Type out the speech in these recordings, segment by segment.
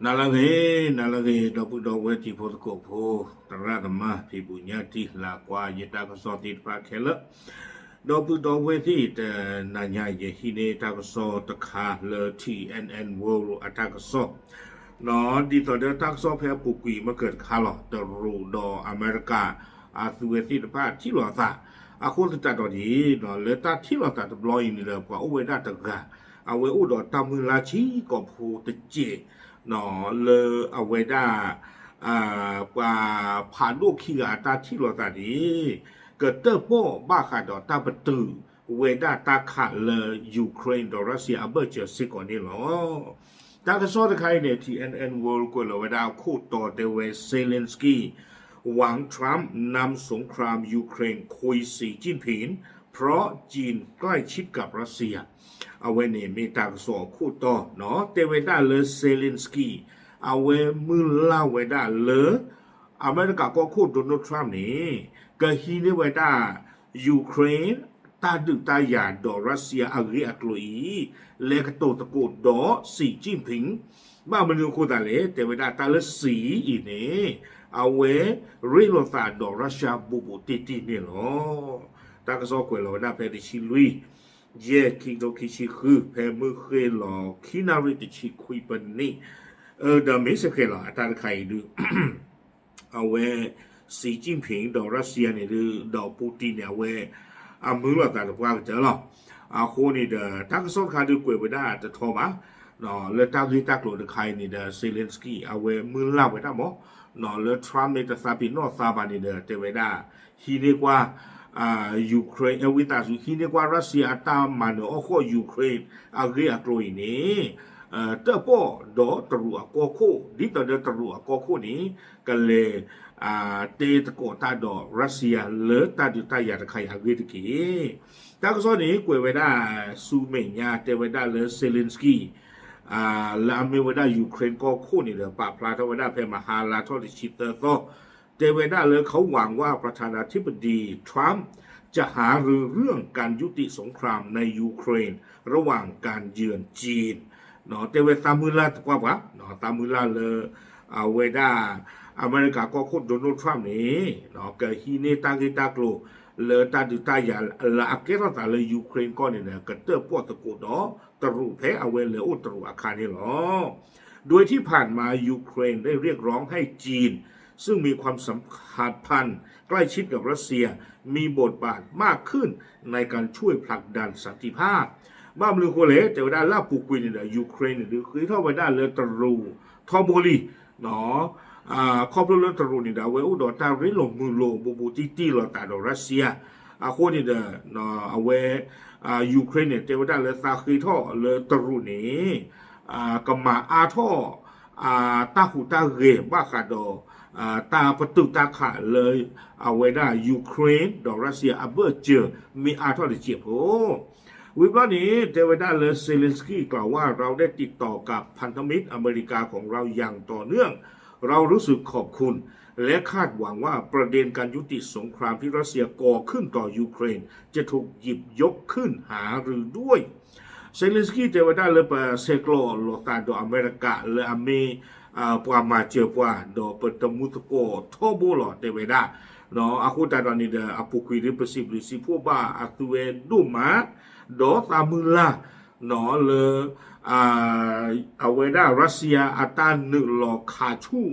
နၤလၢအဂ့ၤ, နၤလၢအဂ့ၤ, ဒီပုၢ်ဒီဝဲၢ်တံၤဖိသကိးဖိ, သရၣ်သမါ ဖံးဘူးညၣ်တံၢ် လၢကွၢ်ယတၢ်ကစီၣ်သ့ၣ်တဖၣ်ခဲလၢာ်, ဒီပုၢ်ဒီဝဲၢ်သ့ၣ် တနၤညါ ယဟံးန့ၢ်တၢ်ကစီၣ်တခါလၢ T N N World အတၢ်ကစီၣ် ဒ်သိးဒီးတၢ်ကစီၣ်ဖဲအပူၤကွံာ်မ့ၢ်ကတခါလီၤ, တရူးဒီးအမဲရကၤ အသုဝဲသ့ၣ်တဖၣ်ထံၣ်လိာ်အသး, အဃိသတးဒီးန့ၣ် လၢတၢ်ထံၣ်လိာ်သးတဘျီအံၤန့ၣ်ဒီး ပှၤအိၣ်ဝဲဒၣ်တဂၤ, အဝဲအိၣ်ဒီးတၢ်မုၢ်လၢ်ဆံးကိာ်ဖိတစဲး လၢအဝဲဒၣ် ပှၤဖးဒိၣ်ခံဂၤအတၢ်ထံၣ်လိာ်သးန့ၣ် ကတၢၣ်ပီၣ်ဘၣ်ဃးဒီးတၢ်ပတုာ်ဝဲဒၣ်တၢ်ခးလၢ Ukraine ဒီး Russia အဘၢၣ်စၢၤစ့ၢ်ကီးန့ၣ်လီၤ. တၢ်ကစီၣ်တခါအံၤန့ၣ် T N N World ကွဲးလီၤဝဲဒၣ်အခိၣ်တီတဲဝဲ Zelensky หวังทรัมป์นำสงครามยูเครนคุยสีจิ้นผิงเพราะจีนใกล้ชิดกับรัสเซีย အဝဲန့ၣ်မ့ၢ်တၢ်ကစီၣ်အခိၣ်တီ တဲဝဲဒၣ်လၢ Zelensky အဝဲမုၢ်လၢ်ဝဲဒၣ်လၢ အမဲရကၤကီၢ်ခိၣ် Donald Trump န့ၣ် ကဟံးန့ၢ်ဝဲဒၣ် Ukraine တၢ်ဒုးတၢ်ယၤဒီး Russia အဂ့ၢ်အကျိၤအံၤ လဲၤကတိၤသကိးဒီး Xi Jinping ဘၣ်မနုၤအဃိသတးလဲၣ် တဲဝဲဒၣ်တၢ်လၢ Xi အံၤန့ၣ် အဝဲရ့လိာ်သးဒီး Russia ဘူးဘူးတံၢ်တံၢ်န့ၣ်လီၤ. တၢ်ကစီၣ်ကွဲးလီၤဝဲဒၣ်ဖဲတဆံလွံၢ် ယဲၢ် ခံကထိခံဆံဃု ဖဲမုၢ်ဃ့ၢ်လီၤ ခံနၣ်ရံၣ်တဆံခွံပနံၣ် ဒီးမ့ၢ်စ့ၢ်ကီးလီၤ အတၢ်တခါအံၤဒုး အဝဲ Xi Jinping ဒီး Russia န့ၣ်ဒုး ဒီး Putin န့ၣ် အဝဲ အမုၢ်လီၤသးတပှၢ်ကတၢၢ်လီၤ. အဃိန့ၣ်ဒီး တၢ်ကစီၣ်တခါဒုးကွဲးဝဲဒၣ်တထီဘၣ် လၢတၢ်ဂ့ၢ်တၢ်ကျိၤတခါအံၤန့ၣ်ဒီး Zelensky အဝဲမုၢ်လၢ်ဝဲဒၣ်မး လၢ Trump န့ၣ်တသးပ့ၤနီၣ်သးဘၣ်န့ၣ်ဒီး တဲဝဲဒၣ် ဟံးန့ၢ်ကွၢ် Ukraine ဝံသးစူၤ ဟံးန့ၢ်ကွၢ် Russia အတၢ်မၤနၢၤအီၣ်ဃီၣ် Ukraine အဂ့ၢ်အကျိၤအံၤန့ၣ် တၢၣ်ပီၣ်ဒီးတရူးအကီၢ်ခိၣ် ဒ်သိးဒီးတရူးအကီၢ်ခိၣ်န့ၣ် ကလဲၤ တဲသကိးတၢ်ဒီး Russia လၢတၢ်ဒုးတၢ်ယၤတခါအံၤအဂ့ၢ်တက့ၢ်. တၢ်ကစီၣ်န့ၣ် ကွဲးဝဲဒၣ် ဆူမဲာ်ညါ တဲဝဲဒၣ်လၢ Zelensky လၢအမ့ၢ်ဝဲဒၣ် Ukraine ကီၢ်ခိၣ်န့ၣ်ဒီး ပာ်ဖျါထီၣ်ဝဲဒၣ်ဖဲမဟါလါထီၣ်တဆံသၢသီ တဲဝဲဒၣ်လၢ เขาหวังว่าประธานาธิบดีทรัมป์จะหารือเรื่องการยุติสงครามในยูเครนระหว่างการเยือนจีน တဲဝဲသးမုၢ်လၢ်တပှၢ်ပှၢ် သးမုၢ်လၢ်လၢ အဝဲဒၣ် အမဲရကၤကီၢ်ခိၣ် Donald Trump န့ၣ် ကဟံးန့ၢ်တၢ်ဂ့ၢ်တၢ်ကျိၤ လၢတၢ်ဒုးတၢ်ယၤလၢအကဲထီၣ်သးလၢ Ukraine ကီၢ်န့ၣ်ဒီး ကတၢၣ်ပီၣ်သကိးဒီးတရူးဖဲအဝဲလဲၤအိၣ်တရူးအခါန့ၣ်လီၤ. โดยที่ผ่านมายูเครนได้เรียกร้องให้จีนซึ่งมีความสัมพันธ์ใกล้ชิดกับรัสเซียมีบทบาทมากขึ้นในการช่วยผลักดันสันติภาพ ဘၣ်မနုၤအဃိလဲၣ် တဲဝဲဒၣ်လၢအပူၤကွံာ်န့ၣ်ဒီး Ukraine န့ၣ်ဒုး ဃ့ထီၣ်ဝဲဒၣ်လၢတရူးထီဘိလံ ခီဖျိလၢတရူးန့ၣ်ဒီး အဝဲအိၣ်ဒီးတၢ်ရ့လိာ်မုာ်လိာ်ဘူးဘူးတံၢ်တံၢ်လိာ်သးဒီး Russia အဃိန့ၣ်ဒီး အဝဲ Ukraine န့ၣ် တဲဝဲဒၣ်လၢသးဃ့ထီၣ်လၢတရူးန့ၣ် ကမၤအါထီၣ် တၢ်ဟူးတၢ်ဂဲၤဘၣ်ဃးဒီး တၢ်ပတုာ်တၢ်ခးလၢ အဝဲဒၣ် Ukraine ဒီး Russia အဘၢၣ်စၢၤ မ့ၢ်အါထီၣ်တစဲးဖိ ဝံၤဘျီန့ၣ် တဲဝဲဒၣ်လၢ Zelensky กล่าวว่า เราได้ติดต่อกับพันธมิตรอเมริกาของเราอย่างต่อเนื่อง เรารู้สึกขอบคุณและคาดหวังว่าประเด็นการยุติสงครามที่รัสเซียก่อขึ้นต่อยูเครนจะถูกหยิบยกขึ้นหารือด้วย Zelensky တဲဝဲဒၣ်လၢပဆဲးကျိးလိာ်သးဒီးအမဲရကၤလၢအမ့ၢ် ပှၤမၤစၢၤပှၤ ဒီးပတမူသကိးထီဘိလီၤ တဲဝဲဒၣ် အဃိသတးဒီးန့ၣ်ဒီး အပူၤကွံာ်ဒ်ပစံးဘျုးစံးဖှိၣ်ဘၣ်အသုဝဲဒိၣ်မး ဒီးသးမုၢ်လၢ် လၢ အဝဲဒၣ် Russia အတၢ်နုာ်လီၤခးဆူၣ်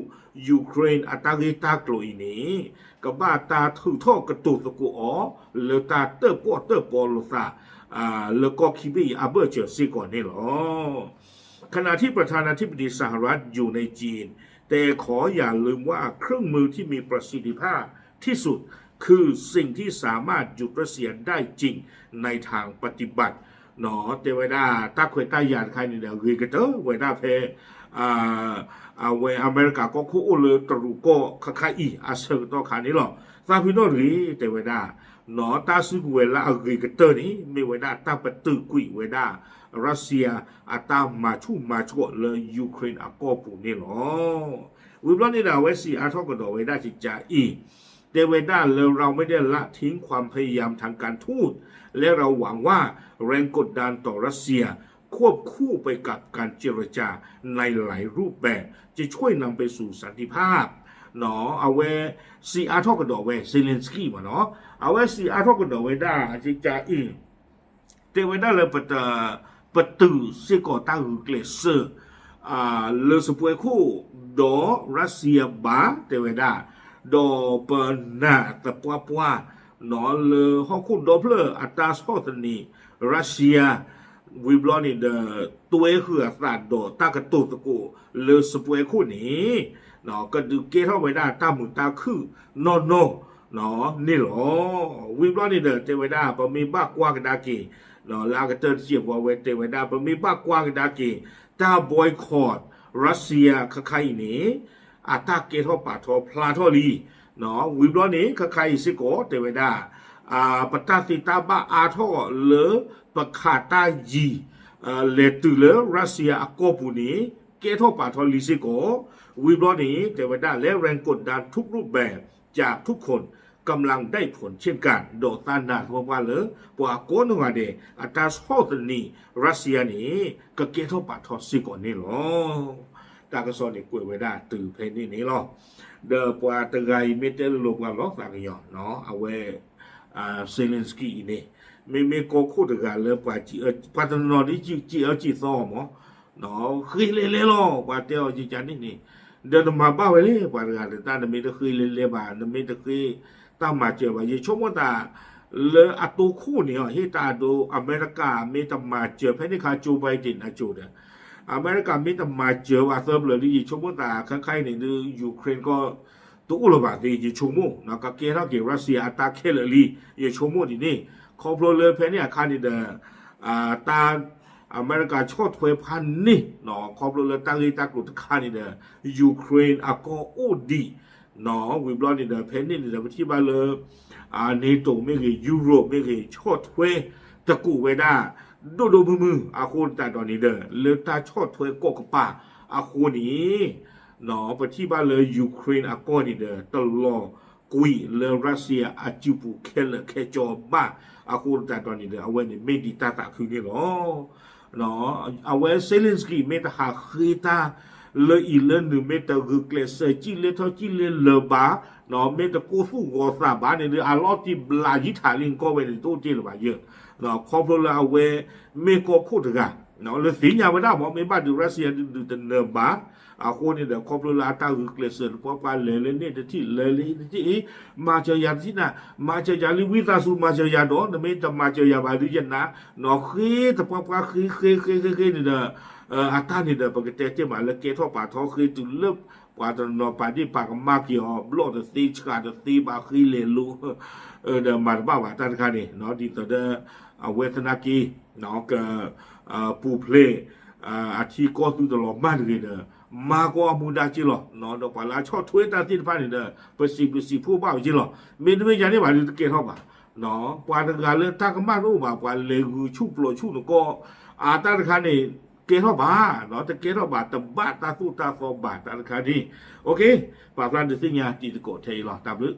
Ukraine အတၢ်ဂ့ၢ်တၢ်ကျိၤအံၤန့ၣ် ကဘၣ်တၢ်ထုးထီၣ်ကတိၤသကိးအီၤ လၢတၢ်တၢၣ်ပီၣ်တၢၣ်ပီလိာ်သး လၢကီၢ်ခံဘ့ၣ်အံၤအဘၢၣ်စၢၤစ့ၢ်ကီးန့ၣ်လီၤ. ขณะที่ประธานาธิบดีสหรัฐอยู่ในจีน แต่ขออย่าลืมว่าเครื่องมือที่มีประสิทธิภาพที่สุด คือสิ่งที่สามารถหยุดรัสเซียได้จริงในทางปฏิบัติ တဲဝဲဒၣ် တၢ်ခွဲးတၢ်ယာ်တခါန့ၣ်ဒီး ဂ့ၤကတၢၢ်ဝဲဒၣ်ဖဲ အဝဲအမဲရကၤကီၢ်ခိၣ်အိၣ်လၢတရူးကီၢ်ခါခါအံၤ အဆၢကတီၢ်ခါန့ၣ်လီၤ. သးဖုနီၣ်တဂ့ၤ တဲဝဲဒၣ် တၢ်စုကဝဲၤလၢအဂ့ၤကတၢၢ်န့ၣ် မ့ၢ်ဝဲဒၣ်တၢ်ပတုာ်ကွံာ်ဝဲဒၣ် Russia အတၢ်မၤဆူၣ်မၤဆှီၣ်လၢ Ukraine အကီၢ်ပူၤန့ၣ်လီၤ. ဝံၤဘျီန့ၣ်ဒီး အဝဲစံးအါထီၣ်ကဒီးဝဲဒၣ်ကကအံၤ တဲဝဲဒၣ်လၢ เราไม่ได้ละทิ้งความพยายามทางการทูต และเราหวังว่าแรงกดดันต่อรัสเซีย ควบคู่ไปกับการเจรจาในหลายรูปแบบ จะช่วยนำไปสู่สันติภาพ အဝဲစံးအါထီၣ်ကဒီးဝဲ Zelensky မ့ၢ်နီၤ အဝဲစံးအါထီၣ်ကဒီးဝဲဒၣ် အကကအံၤ တဲဝဲဒၣ်လၢ ပတုာ်စ့ၢ်ကီးတၢ်ဂုာ်ကျဲးစၢး လၢစပွဲခိၣ် ဒီးရၢၡံယါဘၣ် တဲဝဲဒၣ် ဒီးပနာ်သပှၢ်ပှၢ် လၢဟီၣ်ခိၣ်ဒီဖျၢၣ်အတၢ်ဆီၣ်သနံး ရၢၡံယါ ဝံၤဘျီန့ၣ်ဒီး တွဲဃုာ်အသးဒီးတၢ်ကတိၤသကိးလၢစပွဲခိၣ်န့ၣ် ကဒုးကဲထီၣ်ဝဲဒၣ်တၢ်မုာ်တၢ်ခုၣ်နီၢ်နီၢ်န့ၣ်လီၤ. ဝံၤဘျီန့ၣ်ဒီး တဲဝဲဒၣ် ပမ့ၢ်ဘၣ်ကွၢ်ကဒါက့ၤ လၢအကတၢၢ်တစဲးဖိ အဝဲတဲဝဲဒၣ် ပမ့ၢ်ဘၣ်ကွၢ်ကဒါက့ၤ တၢ် boycott ရၢၡံယါ ခါခါအံၤန့ၣ် အတၢ်ကဲထီၣ်ပာ်ထီဖျါထီၣ်လံ ဝံၤဘျီန့ၣ် ခါခါအံၤစ့ၢ်ကီး တဲဝဲဒၣ် ပတၢ်သ့တၢ်ဘၣ်အါထီၣ်လၢ ပခးတၢ်ယံၤ လဲၤတုၤလၢရၢၡံယါအကီၢ်ပူၤန့ၣ် ကဲထီၣ်ပာ်ထီၣ်လံစ့ၢ်ကီး ဝံၤဘျီန့ၣ် တဲဝဲဒၣ် และแรงกดดันทุกรูปแบบจากทุกคนกำลังได้ผลเช่นกัน ဒီးသးနာ်သပှၢ်ပှၢ်လၢ ပှၤကိးနီၢ်ဂၤဒဲး အတၢ်ဆီၣ်သနံးရၢၡံယါန့ၣ် ကကဲထီၣ်ပာ်ထီၣ်စ့ၢ်ကီးန့ၣ်လီၤ. တၢ်ကစီၣ်န့ၣ်ကွဲးဝဲဒၣ်တုၤဖဲန့ၣ်န့ၣ်လီၤ. ဒီးပှၤတဂၤအံၤမ့ၢ်တဲလိၤလိၤပှၤလီၤသးကညီၤ အဝဲ Zelensky အံၤန့ၣ် မ့မ့ၢ်ကီၢ်ခိၣ်တဂၤလၢပှၤ ပှၤတနီၤဒ်စံးအၢစံးသီအီၤမး ဃ့လဲၤလဲၤလီၤ ပှၤတဲအီၤယကန့ၣ်န့ၣ် ဒီးနမၤဘၣ်ဝဲလဲၣ် ပှၤတဂၤဒီး တၢ်နမ့ၢ်တဃ့လဲၤလဲၤဘၣ် နမ့ၢ်တဃ့တၢ်မၤစၢၤဘၣ် ယဆိကမိၣ်သး လၢအတိခိၣ်န့ၣ် ဟ့ၣ်တၢ်အဒိ အမဲရကၤမ့ၢ်တမၤစၢၤ ဖဲန့ၣ်အခါ Joe Biden အစိၤဒီး အမဲရကၤမ့ၢ်တမၤစၢၤဘၣ်သၢပျၢၤဒီး ယဆိကမိၣ်သး ခါခါအံၤန့ၣ်ဒုး Ukraine ကီၢ် တအိၣ်လၢၤဘၣ်သ့ ယဆိကမိၣ် ကကဲထီၣ်က့ၤ Russia အတၢ်ခဲလၢာ်လံ ယဆိကမိၣ်ဒ်န့ၣ် ခီဖျိလၢဖဲန့ၣ်အခါန့ၣ်ဒီး တၢ် အမဲရကၤဆီၣ်ထွဲဖးန့ၢ် ခီဖျိလၢတၢ်ဂ့ၢ်တၢ်ကျိၤတခါန့ၣ်ဒီး Ukraine အကီၢ်အိၣ်ဒံး ဝံၤဘျီန့ၣ်ဒီး ဖဲန့ၣ်န့ၣ်ဒီး ပထံၣ်ဘၣ်လၢ NATO မ့ၢ်ဂ့ၤ Europe မ့ၢ်ဂ့ၤ ဆီၣ်ထွဲသကိးဝဲဒၣ် ဒိၣ်ဒိၣ်မုၢ်မုၢ် အဃိသတးဒီးန့ၣ်ဒီး လၢတၢ်ဆီၣ်ထွဲကီၢ်ကပၤအဃိန့ၣ် ပထံၣ်ဘၣ်လၢ Ukraine အကီၢ်န့ၣ်ဒီး တလီၤကွံာ်လၢ Russia အစုပူၤခဲလၢာ်ခဲဆ့ဘၣ် အဃိသတးဒီးန့ၣ်ဒီး အဝဲန့ၣ်မ့ၢ်ဒံးတၢ်သးခုန့ၣ်လီၤ. အဝဲ Zelensky မ့ၢ်တဟးဃ့တၢ်လၢအံၤလၢနုၤ မ့ၢ်တဂုာ်ကျဲးစၢး ကံၣ်လဲထီၣ်ကံၣ်လဲလၢၤဘၣ် မ့ၢ်တကိၢ်သူၣ်ဂီၤသးဘၣ်န့ၣ်ဒီး အလီၤတံၢ်ဘျးယံၤထးလံ နကီၢ်ဝဲန့ၣ် တအိၣ်တ့ၢ်လၢၤဘၣ်ယဲၢ် ခီဖျိလၢအဝဲမ့ၢ်ကီၢ်ခိၣ်တဂၤ လၢသ့ၣ်ညါဝဲဒၣ်မ့ၢ် မ့ၢ်ဘၣ်ဒုး Russia ဒုးဒုးတနၢၤဘၣ် အဃိန့ၣ်ဒီး ခီဖျိလၢအတၢ်ဂုာ်ကျဲးစၢးတပှၢ်ပှၢ် လဲၤလၢန့ၣ်တထံၣ် လဲၤလၢအံၤတထံၣ်အံၤ မၤစၢၤယၤတထံၣ်နၤ မၤစၢၤယၤလံ ဝံသးစူၤ မၤစၢၤယၤဒီး နမ့ၢ်တမၤစၢၤယၤဘၣ်ဒုးယနၤ နီၢ်ဃ့တပှၢ်ပှၢ်ဃ့ဃ့ဃ့ဃ့ဃ့န့ၣ်ဒီး အတၢ်န့ၣ်ဒီး ပကတဲတ့ၢ်မးလၢကဲထီၣ်ပာ်ထီၣ်ဃ့တုၤလၢ ပှၤတနီၤပာ်ဒ့ၣ်ပာ်ကမၣ်က့ၤအီၤ ဘျီၣ်တသ့ဆှးတသ့ဘၣ်ဃ့လဲၤလိၤ ဒီးမၤတဘၣ်ဘၣ်တၢ်တခါန့ၣ် ဒ်သိးဒီး အဝဲသနာ်က့ က ပူၤဖျဲး အထံကီၢ်သုတလီၤမၢ်တဂ့ၤဒီး မၤကီအမူဒါက့လီၤ ဒီးပှၤလၢအဆီၣ်ထွဲတၢ်သ့ၣ်တဖၣ်န့ၣ်ဒီး ပစံးဘျုးစံးဖှိၣ်ဘၣ်ဝဲက့လီၤ မ့တမ့ၢ်ယၤန့ၣ်ဘၣ်ဒုးတကဲထီၣ်ဘၣ် ပှၤတဂၤလၢတၢ်ကမၣ်တအိၣ်ဘၣ် ပှၤလဲၤဂုာ်ဆူၣ်ပျီဆူၣ်နကီၢ် အတၢ်တခါန့ၣ် ကဲထီၣ်ဘၣ် တကဲထီၣ်ဘၣ် တဘၣ်တၢ်သိၣ်တၢ်သီဘၣ်တၢ်တခါန့ၣ် ပာ်ဖျါဒုးသ့ၣ်ညါတံၤသကိးထဲအံၤလီၤ တၢ်ဘျုး